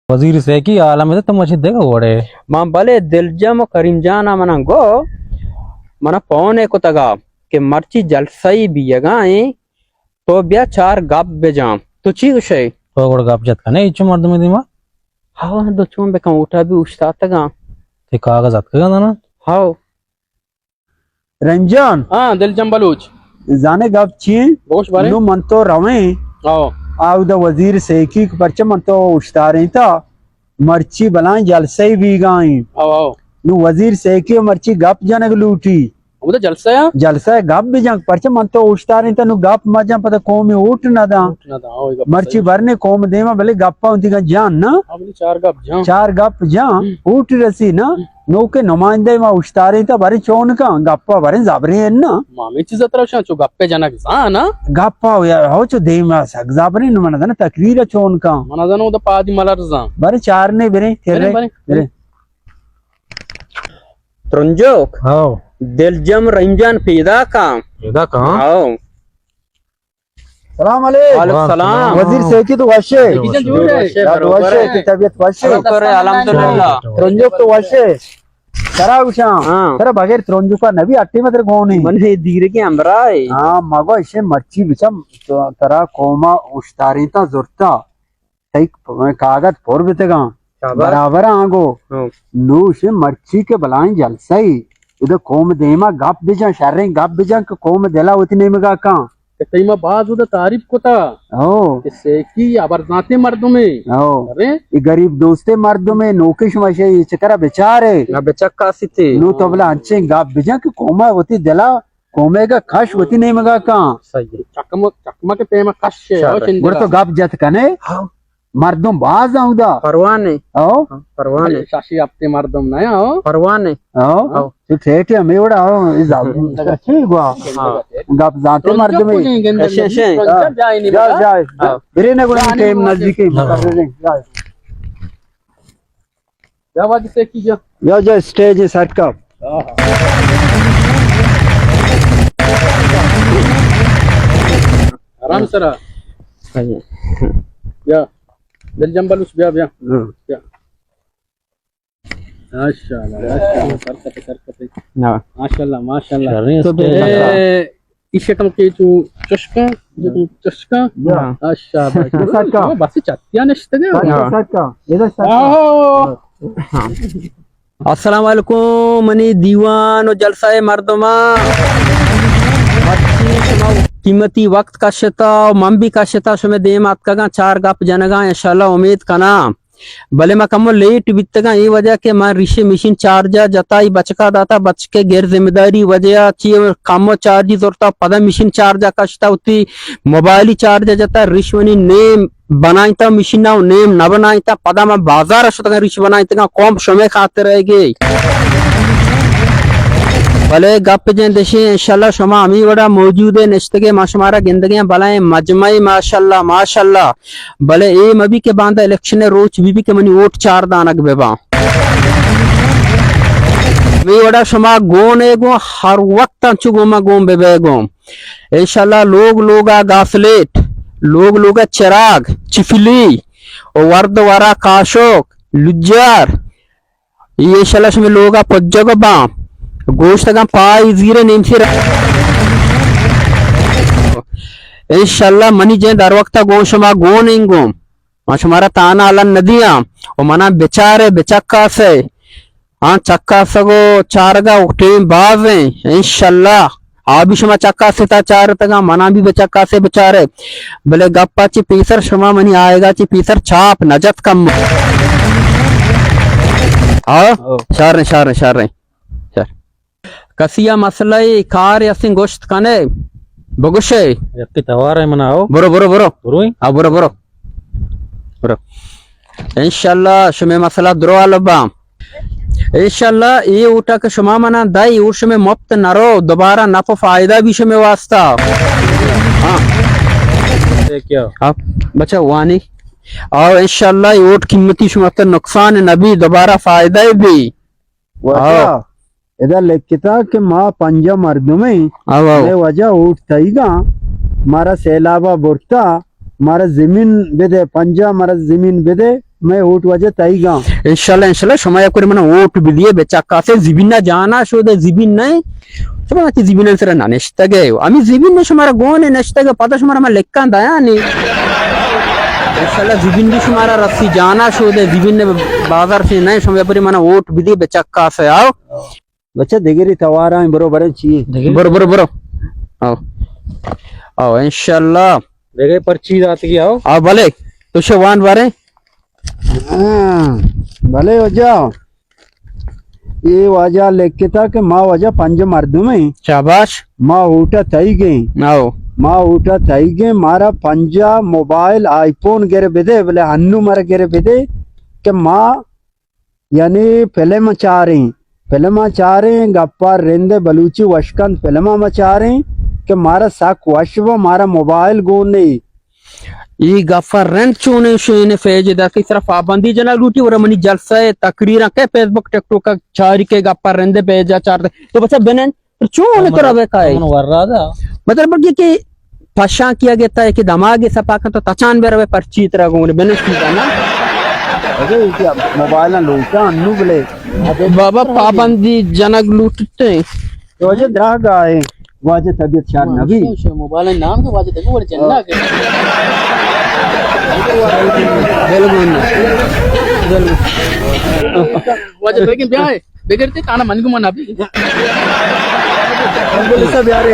وزیر سیکی عالم دے تو مچی دگہ وڑے۔ من بلے دلجم و کریم جان ء منا گو، منا پون ء کتگا کہ مرچی جلسہ ای بیگا ایں، تو بیا چار گپ بجاں۔ تو چی گوشے؟ تو گڑ گپ جت کنے ایچو مردم دیما؟ ہاں، دو چون بکن اوٹا بھی اوشتاتگا۔ تے کاغذ اتکگا نا؟ ہاؤ۔ رحیم جان۔ ہاں، دلجم بلوچ۔ زانے گپ چی؟ گوش بارے۔ نو من تو رویں۔ ہاؤ۔ آودا وزیر سیکی کہ پرچہ من تو اوشتاریں تا۔ مرچی بلائیں جلسہ ای بیگائیں۔ او، او۔ نو وزیر سیکی مرچی گپ جنگ لوٹی۔ او تو جلسہ یا؟ جلسہ ء گپ بجن، پرچہ من تو اوشتاریں تا نو گپ مجن پدا قومی اوٹ نہ داں۔ اوٹ نہ داں، او، گپ مرچی صحیح۔ برنے قوم دیما بلے گپا انتی گا جان نا۔ ہاں، بلے چار گپ جان۔ چار گپ جان، ہم۔ اوٹ رسی نا۔ ہم۔ نو کہ نمائندہ ما اوشتاریں تا برے چون کن، گپا برے زبریں نا۔ ما ہمیں چیز ترا شان چو گپے جنگ زان نا۔ گپا ہو یا، ہو چو دیما سک زبریں نو من دنا تقریر چون کن۔ من دنا او دا پادی ملرزاں۔ برے چار نے برے، برے، تیرے، برے۔ برے۔ ترنجوک۔ ہاؤ۔ دلجم رحیم جان پیدا کن۔ پیدا کن؟ ہاؤ۔ سلام علیکم۔ وعلیکم سلام۔ وزیر سیکی تو وشے؟ سیکی جان جوڑ ہے۔ یار وشے، تو طبیعت وشے؟ شکر ہے، الحمدللہ۔ ترنجوک تو وشے؟ ترا گوشاں۔ ہاں۔ ترا بغیر ترنجوکا نبی اٹی متر گونی۔ من ہے دیر کے امرا ہے۔ ہاں، مگو ایشے مرچی بچم، تو ترا قوما اشتاریں تا زرتا۔ تئی پ-، کاغذ پر بتگاں۔ شاباش۔ برابر آنگو۔ ہاں۔ نوش مرچی کے بلائیں جلسہ ای۔ ادا قوم دیما گپ بجن، شریں گپ بجن کہ قوم دلا وتی نیمگا کن۔ کہ تئی ما باز ادا تعریف کتا۔ ہاں۔ کہ سیکی ابرزانتے مردمے۔ ہاں۔ ارے؟ ای غریب دوستے مردمے، نوکش مشے، ای چکرا بچارے۔ نہ بچکا سیتے۔ نو تو بلا انچیں گپ بجن کہ قوم وتی دلا قومے گا کش وتی نیمگا کن۔ صحیح۔ چکمک، چکمک پیما کش ہے، شر۔ او چندگا۔ گڑا تو گپ جت کنے؟ ہاں۔ مردم باز اودا۔ پروانے۔ او؟ ہاں، پروانے۔ شاشی ہفتے مردم نہ او۔ پروانے۔ او؟ او۔ تو ٹھیٹے ہمیں وڑا او، اے زب-، اچھی گوا۔ ہاں۔ گپ زانتے مردم۔ اچھے، اچھے۔ جا، جا۔ ہاں۔ برے نہ گڑا ٹائم نزدیک ہے۔ ہاں۔ جا۔ یا واجہ سیکی جا۔ یا جا اسٹیج سر کا۔ آرام سرا۔ یا۔ دل جنبل اس بیا، بیا۔ ہاں۔ بیا۔ ماشاءاللہ، ماشاءاللہ، سر کپے، سر کپے۔ ہاں۔ ماشاءاللہ، ماشاءاللہ۔ شریں تو اسٹیج۔ اے، ایشی کم کے تو چشکا، جو تو چشکا۔ ہاں۔ اچھا، بھائی۔ سر کا۔ بس چتیا نشتے گا۔ سر کا، ہاں۔ سر کا۔ ادھر سر کا۔ آہو۔ ہاں۔ السلام علیکم منی دیوان و جلسہ مردمان۔ مرچی شما قیمتی وقت کشتا و من بھی کشتا، شما دیم آتکگاں چار گپ جنگاں، انشاءاللہ امید کناں۔ بلے ما کمو لیٹ بیتگاں، اے وجہ کہ ما ریشے مشین چارجا جتا، ای بچکا داتا، بچکے غیر ذمہ داری وجہ چی کمو چارجی زرتا، پدا مشین چارجا کشتا، وتی موبائلی چارجا جتا، ریش منی نیم بنائینتا مشین ء و نیم نہ بنائینتا، پدا من بازار ء شتگاں ریش بنائینتگاں، قوم شمے خاطر ء گے۔ بلے گپ جند اشیں، انشاءاللہ شما ہمے وڑا موجود ء نشتگے، ما شمارا گندگے آں، بلائیں مجمعے، ماشاءاللہ، ماشاءاللہ۔ بلے اے مبی کہ باندا الیکشن ء روچ بی بی کہ منی ووٹ چار دانگ بہ باں۔ ہمے وڑا شما گون ء گون ہر وقت انچو گون ما گون بہ بئے گون۔ انشاءاللہ لوگ لوگا گاسلیٹ، لوگ لوگا چراگ، چفلی، و ورد ورا کاشوک، لجار، ای انشاءاللہ شمی لوگا پجگ باں، گوشتگاں پائی زیر نیم سیر۔ انشاءاللہ منی جند ہر وقتا گون شما گون انگوں، ما شمارا تانا الان ندیاں، و منا بچارے بچکاسے۔ آں چکاسگ و چارگ ء ٹیم باز ایں، انشاءاللہ آ بھی شما چکاسے تا چارتگاں، منا بھی بچکاسے بچارے۔ بلے گپا چی پیسر شما منی آئیگا چی پیسر چاپ نہ جت کم۔ ہاں؟ او۔ شاریں، شاریں، شاریں۔ شار۔ کسی ء مسئلہ ء کار استیں گوشت کنے، بگوشے۔ یکی توار ہے منا، او۔ برو، برو، برو۔ بروئیں؟ آ، برو، برو۔ برو۔ انشاءاللہ شمے مسئلہ درو حل باں۔ انشاءاللہ اے اوٹا کہ شما منا دائی، او شمے مفت نرو، دوبارہ نفع و فائدہ بھی شمے واسطہ۔ ہاں۔ اے کیا؟ ہاں، بچا وانی۔ آؤ انشاءاللہ اے اوٹ قیمتی شما تر نقصان نبی، دوبارہ فائدہ بھی۔ واجہ، آؤ۔ ادا لکھتا کہ ما پنجاہ مردمیں، آؤ، آؤ۔ اے واجہ اوٹ تئیگاں، مارا سیلابا برتا، مارا زمین بدے، پنجاہ مارا زمین بدے، مئے ووٹ واجہ تئیگاں۔ انشاءاللہ، انشاءاللہ، شما یک واری منا ووٹ بدیے، بچکاسے، زمین نہ جانا شودے، زمین نہ، شما وتی زمین سر نہ نشتگے، ہمیں زمین نے شمارا گون نشتگے، پدا شمارا من لکھاں دیانی۔ انشاءاللہ، زمین بھی شمارا رسی، جانا شودے، زمین نے بازار سے نہ، شما یک واری منا ووٹ بدیے، بچکاسے، آؤ۔ بچہ دگری تواراں برو برن چی؟ دگری برو، برو، برو۔ آؤ۔ آؤ، انشاءاللہ۔ دگہ پرچی داتگی آؤ۔ آؤ، بلے۔ تو شوان بارے؟ ہاں، بلے واجہ۔ اے واجہ لکھتا کہ ما واجہ پنج مردم ہیں۔ شاباش۔ ما ووٹا تئیگیں۔ آؤ۔ ما ووٹا تئیگیں، مارا پنجا موبائل آئی فون گر بدے، بلے ہنو مر گر بدے کہ ما یعنی فلم چاریں، فلم چاریں، گپا رند بلوچی وشکند فلم ما چاریں کہ مارا سک وش با، مارا موبائل گون نہیں۔ ای گپا رند چونیں شین پیج دا کہ صرف پابندی جنا لوٹی اور منی جلسہ تقریرا کہ فیس بک ٹک ٹاک چاری کہ گپا رند پیجا چار دے۔ تو بچہ بنن چون ترا بکائے؟ من ورا دا۔ مطلب کہ، کہ پشاں کیا گتا ہے کہ دماغ سپا کن تو تچان بے روے پرچی ترا گون بنشتی دا نا۔ اگے کہ موبائل لوٹا انو بلے۔ بابا پابندی جنگ لوٹتے۔ تو واجہ دراہ گائے، واجہ طبیعت شاد نبی۔ موبائل نام کے واجہ دیکھو بڑے چندا کے۔ دل گون۔ دل گون۔ واجہ لیکن بیا ہے۔ بگر تے تانا من گمان ابھی۔ ایمبولینس بیارے۔